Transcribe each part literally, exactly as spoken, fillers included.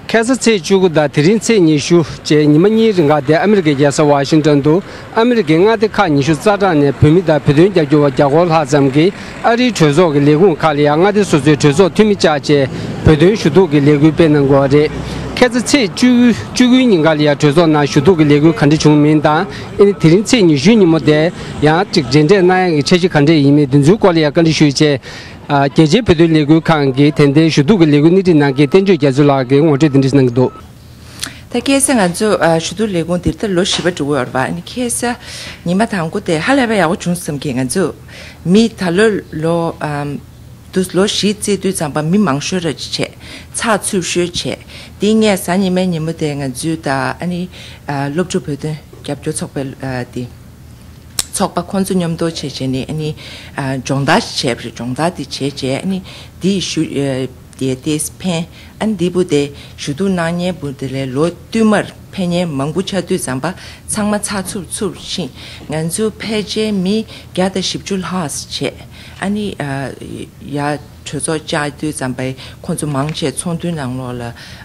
ཁ་སང་ཚེས་བཅུ་དགུ་དང་དེ་རིང་ཚེས་ཉི་ཤུ་བཅས་ཉི་མ་གཉིས་རིང་ག་དེ་ཨ་མི་རི་ཀའི་རྒྱལ་ས་ཝ་ཤིང་ཏོན་དུ་ཨ་མི་རི་ཀའི་མངའ་སྡེ་ཁག་ཉི་ཤུ་རྩ་གྲངས་ནས་བོད་མི་དང་བོད་དོན་རྒྱབ་སྐྱོར་བ་བརྒྱ་སྐོར་ལྷག་ཙམ་གྱིས་ཨ་རིའི་གྲོས་ཚོགས་ཀྱི་ལས་ཁུངས་ཁག་ལ་ཡང་མངའ་སྡེ་སོ་སོའི་གྲོས་ཚོགས་འཐུས་མི་བཅར་བྱས་བོད་དོན་ཞུ་གཏུག་གི་ལས་འགུལ་སྤེལ་གནང་དགོས་པ་རེད། ཁ་སང་ཚེས་བཅུ་བཅུ་དགུའི་ཉིན་ག་ལ་ཡང་གྲོས་ཚོགས་ནང་ཞུ་གཏུག་གི་ལས་འགུལ་ག་འདྲ་བྱུང་མིན་དང་ཨ་ནི་དེ་རིང་ཚེས་ཉི་ཤུའི་ཉིན་མོ་དེ་ཡང་གཅིག་མཇལ་འཕྲད་གནང་ཡག་གི་འཆར་གཞི་ག་འདྲ་ཡིན་མིན་དེ་ཚོའི་སྐོར་ལ་ཡང་བཀའ་འདྲི་ཞུས་བྱས། ཨ། རྒྱལ་སྤྱིའི་བོད་དོན་ལས་འགུལ་ཁང་གི་དེ་ལྟའི་ཞུ་གཏུག་གི་ལས་འགུལ་སྣེ་ཁྲིད་གནང་མཁན་བསྟན་ཆོས་རྒྱ་མཚོ་ལགས་ཀྱིས་ངོ་སྤྲོད་འདི་འདྲ་ཞིག་གནང་གི་འདུག་ད་ཁ་སང་ང་ཚོ་ཨ་ཞུ་གཏུག་ལས་ཁུངས་འདིར་ད་ལོ་བཞི་པ་འགྲོ་གི་ཡོད་རེད་པ། ཨ་ནི་ཁ་སང་ཉི་མ་དང་པོ་དེ་ཧ་ལས་པ་ཡག་པོ་བྱུང་བསམ་གི། ང་ཚོ་མི་ད་ལོ་ལོ་ཨམ་དུ་ལོ་བཞི་བརྩིས་དུས་ཙམ་པ་མི་མང་ཤོས་ར་ཅིག་བྱས། ཚགས་ཚུད་ཤོས་བྱས། དེ་སྔས་གཟའ་ཉི་མའི་ཉིན་མོ་དེ་ང་ཚོའི་ད་ཨ་ནི་ཨ་སློབ་ཕྲུག་བོད་དོན་རྒྱབ་སྐྱོར་ཚོགས་པའི་ཨ་དེ། ཚོགས་པ་ཁོང་ཚོ་མཉམ་དུ་བྱས་བྱས་ནས་ཨ་ནི་ཨ་སྦྱོང་བརྡར་ཞིག་བྱས་པ་རེད། སྦྱོང་བརྡར་དེ་བྱས་རྗེས་ཨ་ནི་དེ་ཞུ་ཨ་དེ་དེ་ཕན་ཨ་ནི་དེ་བུ་དེ་ཞུ་གཏུག་གནང་མཁན་བུ་དེ་ལས་ལོ་བསྟུད་མར་ཕེབས་མཁན་མང་པོ་ཆགས་དུས་ཙམ་པ་ཚང་མ་ཚགས་ཚུད་ཚུད་ཕྱིན། ང་ཚོ་ཕལ་ཆེར་མི་བརྒྱ་དང་བཞི་བཅུ་ལྷག་བྱས། ཨ་ནི་ཨ་ཡ་གྲོས་ཚོགས་བཅར་དུས་ཙམ་པ་ཁོང་ཚོ་མང་ཆེ་ཚོགས་འདུའི་ནང་ལོགས་ལ།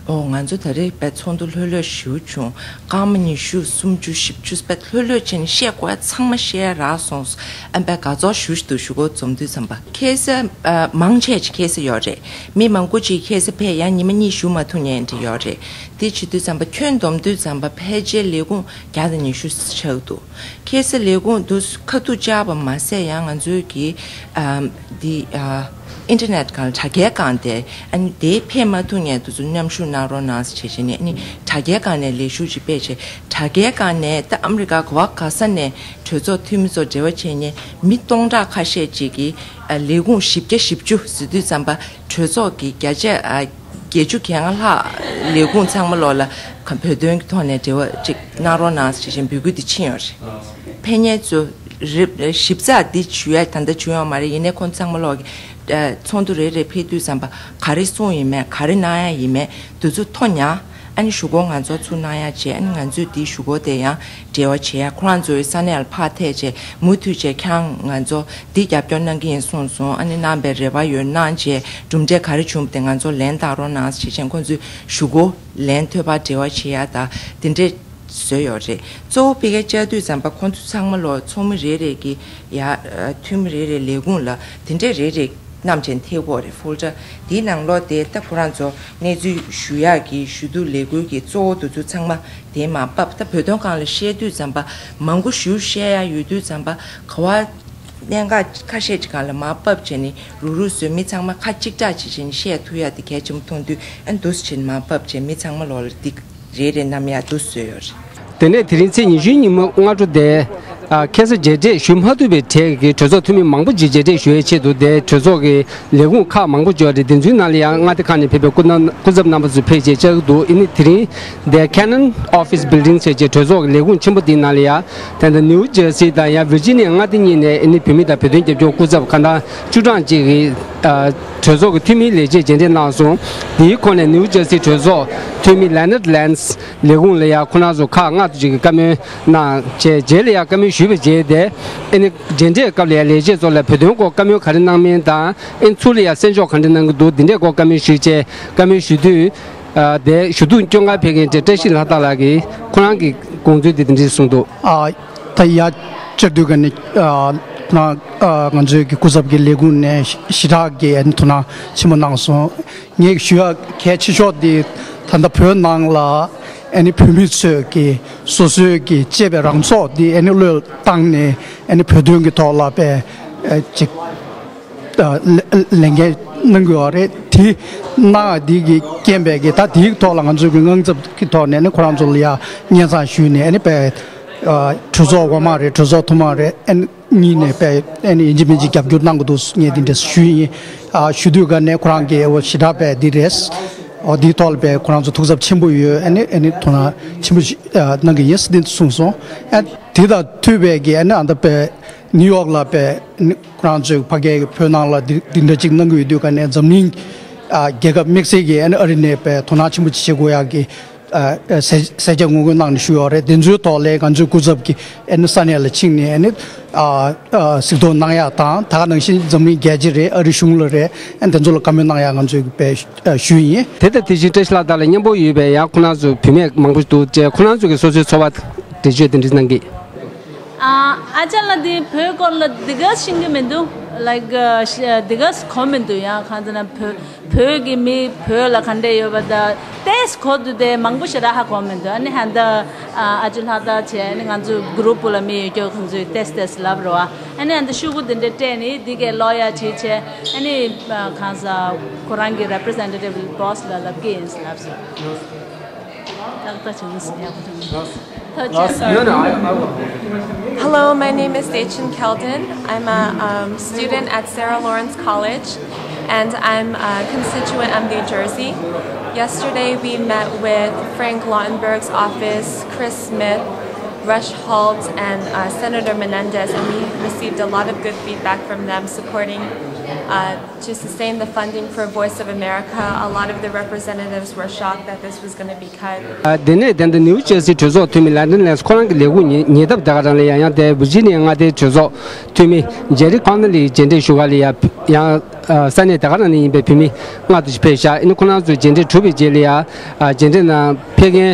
ཨོ་ང་ཚོ་ད་རེས་དཔེ་ཚོགས་འདུ་ལྷོད་ལྷོད་ཞེ་པོ་བྱུང་། སྐར་མ་ཉི་ཤུ་སུམ་ཅུ་བཞི་བཅུ་དཔེ་ལྷོད་ལྷོད་བྱས་ནས་བཤད་དགོས་ཡ་ཚང་མ་བཤད་ཡ་རག་སོང་། ཨ་དཔེ་དགའ་ཚོར་ཞེ་པོ་ཞིག་འདུག་ཞུ་སྒོ་འཛོམས་དུས་ཙམ་པ། ཁ་སང་ཨ་མང་ཆེ་ཅིག་ཁ་སང་ཡོད་རེད། མི་མང་པོ་ཅིག་ཁ་སང་ཕེབས། ཡང་ཉི་མ་གཉིས་བཞུགས་མ་ཐུབ་མཁན་དེ་ཡོད་རེད། དེ་བྱེད་དུས་ཙམ་པ་ཁྱོན་བསྡོམས་དུས་ཙམ་པ་ཕལ་ཆེར་ལས་ཁུངས་བརྒྱ་དང་ཉི་ཤུ་ཆགས་འདུག་ཁ་སང་ལས་ཁུངས་དུ་ཁ་ཐུག་བཅར་བ་མ་ཟད་ཡང་ང་ཚོའི་གི་ཨམ་འདི་ཨ་ཨིན་ཊར་ནེཊ་སྒང་དྲ་རྒྱའི་སྒང་དེ་ཨ་ནི་དེ་ཕེབས་མ་ཐུབ་མཁན་དེ་ཚོ་མཉམ་ཞུགས་གནང་རོགས་གནང་ཟེར་བྱས་བྱས་ནས། ཨ་ནི་དྲ་རྒྱའི་སྒང་ནས་ལས་ཞུགས་ཅིག་སྤེལ་བྱས། དྲ་རྒྱའི་སྒང་ནས་ད་ཨ་མི་རི་ཀ་ག་བ་ག་ས་ནས་གྲོས་ཚོགས་འཐུས་མི་ཚོ་འབྲེལ་བ་བྱས་མཁན་མི་སྟོང་ཕྲག་ཁ་ཤས་ཅིག་གིས་ཨ་ལས་ཁུངས་བཞི་བརྒྱ་བཞི་བཅུ་ཟེར་དུས་ཙམ་པ་གྲོས་ཚོགས་ཀྱི་བརྒྱ་ཆ་ཨ་བརྒྱད་ཅུ་གྱ་ལྔ་ལྷག་ལས་ཁུངས་ཚང་མ་ལོག་ལ་ག་བོད་དོན་གྱི་ཐོག་ནས་འབྲེལ་བ་ཅིག་གནང་རོགས་གནང་ཞེས་བྱས་འབོད་སྐུལ་འདི་ཕྱིན་ཡོད་རེད། ཕེབས་མཁན་ཚོ་རེབ་ཞིབ་ཚགས་འདི་ཞུ་ཡ་ད་ལྟ་བྱུང་ཡོད་མ་རེད། ཡིན་ནའི་ཁོང་ཚང་མ་ལོག་གི་ཚོགས་འདུ་རེ་རེ་ཕེབས་དུས་ཙམ་པ་ག་རེ་གསུངས་ཡིན་མེད་ག་རེ་གནང་ཡ་ཡིན་མེད་འདི་ཚོ་ཐོ་ཉར། ཨ་ནི་ཞུ་སྒོ་ང་ཚོ་ཚུར་གནང་ཡ་བྱས། ཨ་ནི་ང་ཚོས་འདི་ཞུ་སྒོ་དེ་ཡང་འབྲེལ་བ་བྱེད་ཡ། ཁོ་རང་ཚོའི་ས་གནས་ལ་ཕར་ཐད་བྱས་མུ་མཐུད་བྱས་ཁྱེད་རང་ང་ཚོ་འདི་རྒྱབ་སྐྱོར་གནང་གི་ཡིན་གསུངས་སོང་། ཨ་ནི་གནང་པའི་རེ་བ་ཡོད། གནང་བྱས་གྲུབ་འབྲས་ག་རེ་བྱུང་བ་དེ་ང་ཚོ་ལན་བཏང་རོགས་གནང་ཞེས་བྱས་ཁོང་ཚོས་ཞུ་སྒོ་ལན་ཐོལ་པར་འབྲེལ་བ་བྱེད་ཡ་ད་དེ་འདྲས་བཟོས་ཡོད་རེད། གཙོ་བོ་ཕ་གིར་བཅར་དུས་ཙམ་པ་ཁོང་ཚོ་ཚང་མ་ལོག་ཚོགས་མི་རེ་རེ་གི་ཡ་འཐུས་མི་རེ་རེ་ལས་ཁུངས་ལ་དེ་འདྲས་རེ་རེ་བསྣམས་བྱས་ཐེབས་ཀྱི་ཡོད་རེད། ཕོལ་ཌར་དེའི་ནང་ལོགས་དེ་ད་ཁོ་རང་ཚོ་གནས་ཚུལ་ཞུ་ཡག་གི་ཞུ་གཏུག་ལས་འགུལ་གྱི་གཙོ་བོ་དེ་ཚོ་ཚང་མ་དེ་མར་ཕབ། ད་བོད་དོན་སྒང་ལ་བཤད་དུས་ཙམ་པ་མང་པོ་ཞུ་བཤད་ཡག་ཡོད་དུས་ཙམ་པ་ག་བ་གནད་འགག་ཁ་ཤས་ཅིག་སྒང་ལ་མར་ཕབ་བྱས་ནས་རུག་རུག་བཟོས། མི་ཚང་མ་ཁ་གཅིག་གྲགས་བྱེད་བྱས་ནས་བཤད་ཐུབ་ཡག་དེ་གལ་ཆེན་པོ་མཐོང་དུས། ཨ་འདུག་སེ་བྱས་ནས་མར་ཕབ་བྱས་མི་ཚང་མ་ལོག་ལ་འདི་རེ་རེ་བསྣམས་ཡག་འདུག་སེ་བཟོས་ཡོད་རེད། དེ་ནས་དེ་རིང་ཚེས་ཉི་ཤུའི་ཉིན་མོ་སྔ་དྲོ་དེ། ཨ། ཁ་སང་མཇལ་འཕྲད་ཞུ་མ་ཐུབ་པའི་གྲས་ཀྱི་གྲོས་ཚོགས་འཐུས་མི་མང་པོ་ཅིག་མཇལ་འཕྲད་ཞུ་ཡའི་ཆེད་དུ་དེ་གྲོས་ཚོགས་ཀྱི་ལས་ཁུངས་ཁག་མང་པོ་ཅིག་ཡོད་རེད། དེ་ཚོའི་ནང་ལ་ཡང་མངའ་སྡེ་ཁག་ནས་ཕེབས་པའི་སྐུ་ན་སྐུ་ཚབ་རྣམ་པ་ཚོ་ཕེབས་བྱས་བཅར་གྱི་འདུག་ཡིན་ནའི་དེ་རིང་དེ་Cannon Office Building ཟེར་བྱས་གྲོས་ཚོགས་ཀྱི་ལས་ཁུངས་ཆེན་པོ་འདིའི་ནང་ལ་ཡང་ད་ལྟ་ནིའུ་ཇར་སི་དང་ཡང་ཝིར་ཇི་ནི་ཡ་མངའ་སྡེ་གཉིས་ནས་ཨ་ནི་བོད་མི་དང་བོད་དོན་རྒྱབ་སྐྱོར་སྐུ་ཚབ་གང་ལྟར་བཅུ་གྲངས་ཅིག་གིས་ཨ་གྲོས་ཚོགས་ཀྱི་འཐུས་མིའི་ལས་བྱེད་མཇལ་འཕྲད་གནང་སོང་། དེའི་ཁོངས་ནས་ནིའུ་ཇར་སི་གྲོས་ཚོགས་འཐུས་མི་Leonard Lentz ལས་ཁུངས་ལ་ཡང་ཁོ་རང་ཚོ་ཁག་ལྔ་དེ་ཅིག་གིས་བཀའ་མོལ་གནང་བྱས། རྗེས་ལ་ཡང་བཀའ་མོལ་ཞུས་པའི་རྗེས་དེ་ཨ་ནི་མཇལ་འཕྲད་སྐབས་ལ་ཡང་ལས་བྱེད་ཚོ་ལ་བོད་དོན་སྐོར་བཀའ་མོལ་ག་རེ་གནང་མིན་དང་། ཨ་ནི་ཚུར་ལ་ཡང་གསན་འཇོག་ག་འདྲ་གནང་གི་འདུག་འདི་འདྲའི་སྐོར་བཀའ་མོལ་ཞུས་བྱས། བཀའ་མོལ་ཞུ་དུས་ཨ་དེ་ཞུ་གཏུག་སྐྱོང་གར་ཕེབས་མཁན་དེ་བཀྲ་ཤིས་ལྷ་དར་ལགས་ཀྱིས་ཁོ་རང་གི་དགོངས་ཚུལ་དེ་འདི་འདྲ་གསུངས་འདུག་ཨ། ད་ཡར་བཅར་དུས་ཀ་ནས་ཨ་ཁོ་རང་ཨ་ང་ཚོའི་གི་སྐུ་ཚབ་ཀྱི་ལས་ཁུངས་ནས་ཞེ་དྲག་གི་ཨ་ནི་དོ་སྣང་ཆེན་པོ་གནང་སོང་། ངས་ཞུ་ཡག་གལ་ཆེ་ཤོས་དེ་ད་ལྟ་བོད་ནང་ལ་ཨ་ནི་བོད་མི་ཚོས་ཀྱི་སོ་སོའི་གི་གཅེས་པའི་རང་སྲོག་དེ་ཨ་ནི་བློས་བཏང་ནས་ཨ་ནི་བོད་དོན་གྱི་ཐོག་ལ་དཔེ་ཨ་ཅིག་ཨ་ལས་ལས་འགན་གནང་གི་ཡོད་རེད། དེ་གནང་ཡག་དེ་གི་རྐྱེན་པས་ཀྱི་ད་དེའི་ཐོག་ལ་ང་ཚོའི་གི་དངངས་འཚབ་ཀྱི་ཐོག་ནས་ཨ་ནི་ཁོ་རང་ཚོ་ལ་ཡ་སྙན་སེང་ཞུས་ནས་ཨ་ནི་དཔེ་ཨ་གྲོས་ཚོགས་འོག་མ་རེད། གྲོས་ཚོགས་ཐུན་མོང་རེད། ཨ་ནི་གཉིས་ནས་དཔེ་ཨ་ནི་ཡིན་གཅིག་མིན་གཅིག་རྒྱབ་སྐྱོར་གནང་དགོས་འདུག་ངས་འདི་འདྲས་ཞུས་ཡིན། ཨ་ཞུ་དུས་ཀ་ནས་ཁོ་རང་གིས་འོ་ཞེ་དྲག་དཔེ་འདི་རེད། འོ་འདིའི་ཐོག་ལ་དཔེ་ཁོ་རང་ཚོ་ཐུགས་འཚབ་ཆེན་པོ་ཡོད། ཨ་ནི་ཨ་ནི་དོ་སྣང་ཆེན་པོ་ཞིག་ཨ་གནང་གི་ཡིན་ཟེར་འདི་གསུངས་སོང་། ཨ་དེ་དང་མཐུད་པའི་གི་ཨ་ནི་ཨ་ད་དཔེ་ནིའུ་ཡོག་ལ་དཔེ་ཨ་ནི་ཁོ་རང་ཚོའི་ཕ་གིའི་བོད་ནང་ལ་འདི་འདི་འདྲ་ཅིག་གནང་གི་ཡོད་དུས་ཀ་ནས་འཛམ་གླིང་ཨ་རྒྱལ་ཁབ་དམིགས་བསལ་གྱི་ཨ་ནི་ཨ་རི་ནས་དཔེ་དོ་སྣང་ཆེན་པོ་ཅིག་བྱེད་དགོས་ཡག་གི་ཨ་ཨ་གསལ་གསལ་ཆ་ངོ་རྒོལ་གནང་ནས་ཞུས་ཡོད་རེད། དེ་ཚོའི་ཐོག་ལ་ང་ཚོའི་སྐུ་ཚབ་ཀྱིས་ཨ་ནི་ས་གནས་ལ་ཕྱིན་ནས་ཨ་ནི་ཨ་ཨ་གཟིགས་རྟོག་གནང་ཡག་དང་། ད་ག་ནང་བཞིན་འཛམ་གླིང་རྒྱལ་སྤྱི་རེད། ཨ་རི་གཞུང་ལ་རེད། ཨ་ནི་དེ་ཚོ་ལ་བཀའ་མོལ་གནང་ཡག་ང་ཚོས་དཔེ་ཨ་ཞུས་ཡིན། དེ་དང་དེ་བཞིན་བཀྲ་ཤིས་ལགས་དང་ལ་མཉམ་པོ་ཡོད་པའི་ཡང་ཁོ་རང་ཚོའི་བུད་མེད་མང་པོ་འདུག་ཅེས། ཁོ་རང་ཚོ་གི་སོ་སོའི་ཚོར་བ་འགྲེལ་བརྗོད་དེ་འདྲ་གནང་གི། ཨ་ཨ་ཅག་ལགས་འདི་བོད་སྐོར་ལ་འདི་ག་ཤེས་ཀྱི་མི་འདུག་ལའིག་འདི་ག་གོ་མི་འདུག་ཡང་གང་ཟེར་ན་བོད་བོད་ཀྱི་མི་བོད་ལ་ག་འདྲ་ཡོད་པ་དང་ཏེས་གོ་འདུག་དེ་མང་པོ་ཞེ་དྲག་ཧ་གོ་མི་འདུག་ཨ་ནི་ཧན་ད་ཨ་ཅུ་ལྷག་དར་བྱས། ཨ་ནི་ང་ཚོའི་གུ་རུབ་ལ་མི་ཡོད་རྒྱུ་ཁོང་ཚོས་ཏེས་ཏེས་ལབ་རོ། ཨ་ནི་ཧན་ད་ཤུ་གུ་འདི་འདྲ་སྤྲད་ནི་འདི་གའི་ལོ་ཡ་བྱེད་བྱས། ཨ་ནི་གང་ཟ་ཁོ་རང་གི་རེ་པི་རི་ཟེན་ཊེ་ཊིབ་བོ་སི་ལ་ལབ་ཀྱི་ཡིན་ལབ་སོང་། Hello, my name is Dechen Keldon. I'm a um, student at Sarah Lawrence College, and I'm a constituent of New Jersey. Yesterday, we met with Frank Lautenberg's office, Chris Smith, Rush Holt, and uh, Senator Menendez, and we received a lot of good feedback from them supporting uh, to sustain the funding for Voice of America. A lot of the representatives were shocked that this was going to be cut. དེ་ནས་དེ་འདྲ་ནིའུ་ཇར་སི་གྲོས་ཚོགས་འཐུས་མི་ལན་ཌན་ལེན་སི་ཁོ་རང་གི་ལས་ཁུངས་ཉེ་ཉེ་འདབས་དེ་ག་རང་ལ་ཡང་ཡང་དེ་ཝི་ཇི་ནི་ཡ་མངའ་སྡེའི་གྲོས་ཚོགས་འཐུས་མི་ཇེ་རི་ཁོ་ནེ་ལི་མཇལ་འཕྲད་ཞུ་ག་ལ་ཡང་ཡང་ས་གནས་དེ་ག་རང་ནས་ཡིན་པའི་བོད་མི་ལྔ་དུ་ཕེབས་ཤག་ཨ་ནི་ཁོ་རང་ཚོས་མཇལ་འཕྲད་གྲུབ་པའི་རྗེས་ལ་ཡང་མཇལ་འཕྲད་ནང་ཕེབས་མཁན་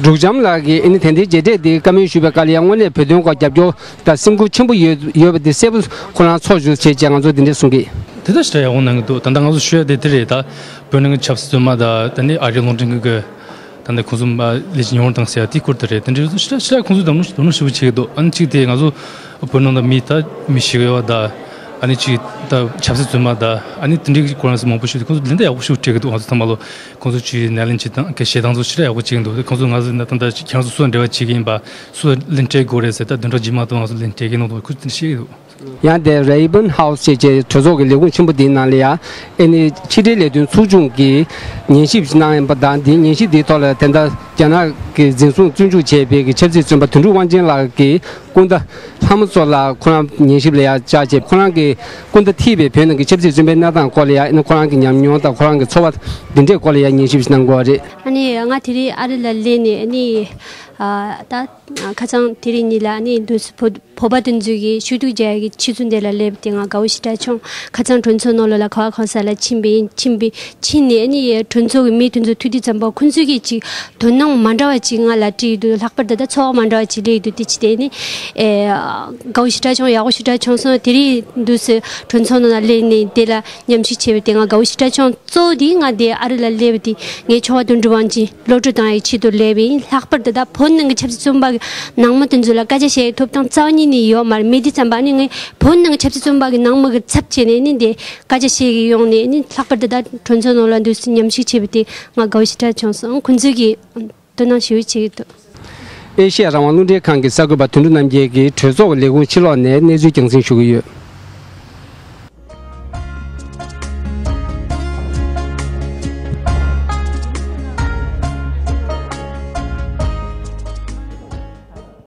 འབྲུག་བྱམས་ལགས་ཀྱིས་ཨ་ནི་དེ་འདྲའི་མཇལ་འཕྲད་དེ་བཀའ་མོལ་ཞུས་པའི་སྐབས་ལ་ཡང་དངོས་གནས་བོད་དོན་སྐོར་རྒྱབ་སྐྱོར་དང་སེམས་ཁུར་ཆེན་པོ་ཡོད་ཡོད་པ་དེ་གསལ་པོ་ཁོ་རང་ཚོར་བྱུང་བྱས་རྗེས་ང་ཚོ་འདི་འདྲ་གསུང་གི། དེ་ལྟར་ཞེ་དྲག་ཡག་པོ་གནང་གི་འདུག་ད་ལྟ་ང་ཚོ་ཞུ་ཡ་དེ་དེ་རེད། ད་བོད་ནང་གི་ཆབ་སྲིད་བཙོན་པ་དང་ད་ནི་ཨ་རིའི་རླུང་འཕྲིན་ཁང་གི་ད་ནི་ཁོང་ཚོ་ལས་བྱེད་ཉུང་བ་དང་ཟེར་ཡ་དེའི་སྐོར་དེ་རེད། དེ་འདྲའི་ཞེ་དྲག་ཞེ་དྲག་ཁོང་ཚོས་འདེམས་ལྷོད་འདེམས་ལྷོད་ཞེ་པོ་བྱེད་ཀྱི་འདུག་ཨ་ནི་གཅིག་དེ་ང་ཚོ་བོད་ནང་ད་མི་ད་མི་ཤི་གི་ཡོད་པ་ད་ཨ་ནི་གཅིག་ད་ཆབ་སྲིད་བཙོན་པ་ད་ཨ་ནི་དེ་འདྲའི་སྐོར་ལ་མང་པོ་ཞིག་ཁོང་ཚོ་ལན་འདེབས་ཡག་པོ་ཞིག་སྤྲད་ཀྱི་འདུག་ང་ཚོ་ཚང་མ་ལོ་ཁོང་ཚོ་ཅིག་ནད་ལན་ཅིག་དང་གི་ཞེ་སྡང་ཚོ་ཞེ་དྲག་ཡག་པོ་བྱེད་ཀྱི་འདུག་ཁོང་ཚོ་ང་ཚོ་ད་ལྟ་ཁྱེད་རང་ཚོ་སུ་དང་འབྲེལ་བ་བྱེད་ཀྱི་ཡིན་པ་སུ་ལ་ལན་སྤྲད་དགོས་རེད་ཟེར་ད་བདུན་ཕྲག་རྗེས་མ་དང་ང་ཚོ་ལན་སྤྲད་ཀྱི་ཡིན་ནོ་ཁོ་ཚོ་དེ་འདྲ་བཤད་ཀྱི་འདུག་ཡང་དེ་རེ་ཨི་བན་ཧའུ་སི་ཅེས་བྱས་གྲོས་ཚོགས་ཀྱི་ལས་ཁུངས་ཆེན་པོ་འདིའི་ནང་ལ་ཡང་ཨེ་ནི་ཕྱི་འབྲེལ་ལས་དོན་ཚོགས་ཆུང་གིས་ཉན་ཞིབ་གནང་ཡིན་པ་དང་། འདིའི་ཉན་ཞིབ་འདིའི་ཐོག་ལ་དེ་ལྟར་རྒྱ་ནག་གིས་འཛིན་བཟུང་བཙོན་འཇུག་བྱས་པའི་གི་ཆབ་སྲིད་བཙོན་པ་དོན་གྲུབ་དབང་ཆེན་ལགས་ཀྱི་སྐུ་ཟླ་ལྷ་མོ་མཚོ་ལགས་ཁོ་རང་ཉན་ཞིབ་ལ་ཡང་བཅར་བྱས། ཁོ་རང་གི་སྐུ་ཟླ་ཐིས་པའི་བོད་ནང་གི་ཆབ་སྲིད་བཙོན་པའི་གནས་སྟངས་སྐོར་ལ་ཡང་ཨེ་ནི་ཁོ་རང་གི་ཉམས་མྱོང་དང་ཁོ་རང་གི་ཚོར་བ་འདི་འདྲའི་སྐོར་ལ་ཡང་ཉན་ཞིབ་ཞིག་གནང་དགོས་པ་རེད། ཨ་ནི་ང་དེ་རིང་ཨ་རི་ལ་སླེབས་ནས་ཨ་ནི་ཨ་ད་ཁ་སང་དེ་རིང་ཉིན་ལ་ཨ་ནི་འདུག་སེ་བོད་བོད་པ་དེ་ཚོ་གི་ཆོས་དུག་རྒྱག་ཡ་གི་ཆེད་དུ་འདི་ལ་སླེབས་ཏེ་ང་དགའ་བོ་ཞེ་དྲག་བྱུང་། ཁ་སང་གྲོས་ཚོགས་ནང་ལོགས་ལ་ག་བ་གང་ས་ལ་ཕྱིན་པའི་ཕྱིན་པའི་ཕྱིན་ནས་ཨ་ནི་གྲོས་ཚོགས་ཀྱི་མི་དེ་ཚོ་ཐུག་དུས་ཙམ་པ་ཁོང་ཚོས་ཀྱི་ཅིག་དོ་སྣང་མ་འདྲ་བ་ཅིག་ང་ལ་སྤྲད་ཡོད་འདུག་ལྷག་པར་དུ་ད་ཚོར་བ་མ་འདྲ་བ་ཅིག་སླེབས་ཡོད་འདུག་དེ་ཅི་སྟེ་ཨ་ནི་ཨེ་དགའ་བོ་ཞེ་དྲག་བྱུང་། ཡག་པོ་ཞེ་དྲག་བྱུང་སོང་། དེ་རིང་འདུག་སེ་གྲོས་ཚོགས་ནང་ལ་སླེབས་ནས་དེ་ལ་མཉམ་ཞུགས་བྱས་པ་དེ་ང་དགའ་བོ་ཞེ་དྲག་བྱུང་། གཙོ་བོ་དེ་ང་དེ་ཨ་རི་ལ་སླེབས་པ་དེ་ངའི་ཁྱོ་ག་དོན་གྲུབ་དབང་ཆེན་གློད་གྲོལ་བཏང་ཡའི་ཆེད་དུ་སླེབས་པ་ཡིན། ལྷག་པར་དུ་ད་བོད་ནང་གི་ཆབ་སྲིད་བཙོན་པ་གི་ནང་མི་དེ་ཚོ་ལ་སྐད་ཆ་བཤད་ཡའི་ཐོབ་ཐང་རྩ་བ་ཉིད་ནས་ཡོད་མ་རེད། མེད་དུས་ཙམ་པ་ཨ་ནི་ངས་བོད་ནང་གི་ཆབ་སྲིད་བཙོན་པ་གི་ནང་མི་གི་ཚབ་བྱས་ནས་ཨ་ནི་དེ་སྐད་ཆ་བཤད་གི་ཡོང་ནས་ཨ་ནི་ལྷག་པར་དུ་ད་གྲོས་ཚོགས་ནང་ལ་འདུག་སེ་མཉམ་ཞུགས་བྱས་པ་དེ་ང་དགའ་བོ་ཞེ་དྲག་བྱུང་སོང་། ཁོང་ཚོས་ཀྱི་དོ་སྣང་ཞེ་པོ་བྱེད་ཀྱི་འདུག་ཨེ་ཤེ་ཡ་རང་དབང་རླུང་འཕྲིན་ཁང་གི་གསར་འགོད་པ་དོན་གྲུབ་རྣམ་རྒྱལ་གྱིས་གྲོས་ཚོགས་ཀྱི་ལས་ཁུངས་ཕྱི་ལོགས་ནས་གནས་ཚུལ་རྒྱང་སྲིང་ཞུ་གི་ཡོད།